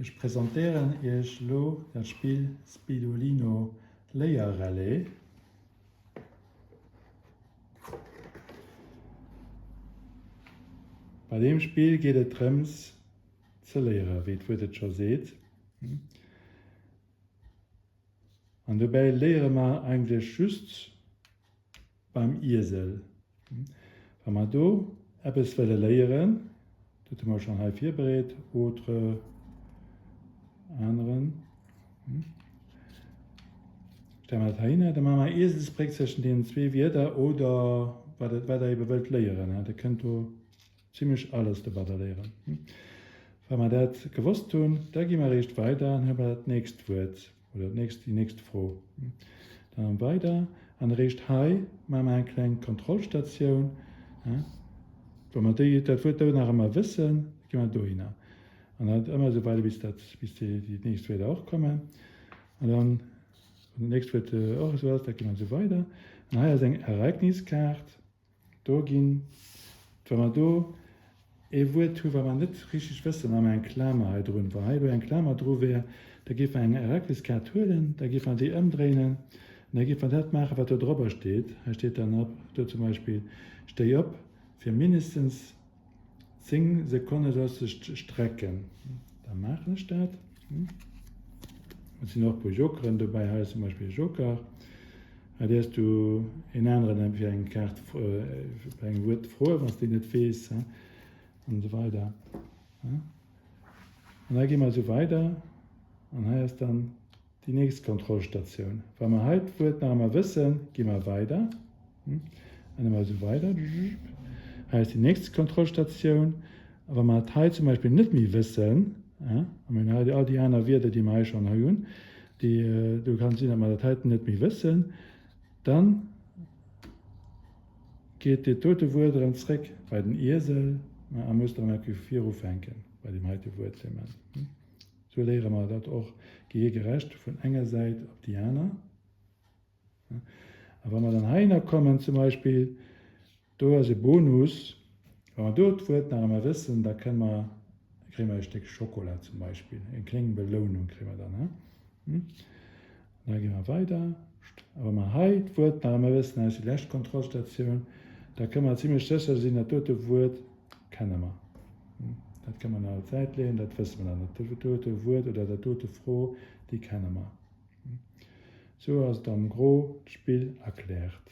Ech presentéieren iech lo dat Spill Speedolino Léierrallye. Bei deem Spill geet et drëms ze léieren, wéi d'Wuert et scho seet. An dobäi léiere mer eigentlech just beim Iesel. Wa mer do eppes wëlle léieren, dat hu mer schonn hei virbereet, autre, aneren, stelle mer dat heihinner, da maache mer eng Ieselsbréck zwëschen deenen zwee Wierder oder wat Der ebe wëllt léieren. Der kënnt do zimlech alles domadder léieren. Wa mer dat gewosst hunn, da gi mer eréischt weider an hu mer dat nächst Wuert oder d'nächst, déi nächst Fro. Dann weider an eréischt hei maache mer eng kleng Kontrollstatioun. Wa mer déi, dat Wuert do nach ëmmer wëssen, da gi mer dohinner. An dat ëmmer esou weider, bis dat, bis déi, déi nächst Wierder och kommen. An dann, wann dat nächst Wuert och esou ass, da gi mer esou weider. An hei ass eng Ereigniskaart. Do ginn, wa mer do ee Wuert hu wat mer net richteg wëssen, maache mer eng Klamer hei drun. Wa hei elo eng Klamer dru wär, da géife mer eng Ereigniskaart huelen, da géife mer déi ëmdréinen an da géife mer dat maachen, wat do drobber steet. Hei steet dann op do zum Beispill, Stéi op fir mindestens 10 Sekonne solls de dech strecken. Da maachen ech dat. Et sinn och e puer Jokeren dobäi. Hei ass zum Beispill e Joker. Hei däerfs du een aneren fir eng Kaart, fir eng Wuert froen, wann s de déi net weess, an esou weider. An da gi mer esou weider. An hei ass dann Déi nächst Kontrollstatioun. Wa mer hei d'Wuert nach ëmmer wëssen, gi mer weider an ëmmer esou weider. Hei ass déi nächst Kontrollstatioun. A wa mer et hei zum Beispill net méi wëssen, a mir hunn hei all déi aner Wierder, déi mer hei schonn hei hunn, déi, do kann et sinn, datt mer dat heiten net méi wëssen, dann geet dat dote Wuert erëm zréck bei den Iesel a muss erëm eng Kéier vu vir ufänken bei deem heite Wuert. Sou léiere mer dat och gehiergerecht vun enger Säit op déi aner. A wa mer dann heihinner kommen zum Beispill, do ass e Bonus, wa mer do d'Wuert nach ëmmer wëssen, da kënne mer, kréie mer e Stéck Schokola zum Beispill, eng kléng Belounung kréie mer dann. An da gi mer weider. A wa mer hei d'Wuert nach ëmmer wëssen, hei ass déi lescht Kontrollstatioun, da kënne mer zimlech sécher sinn, dat dote Wuert kenne mer. Dat kënne mer nach op d'Säit leeën, dat wësse mer dann. Dat dote Wuert oder dat dote Fro, déi kenne mer. Sou ass et am Gros d'Spill erkläert.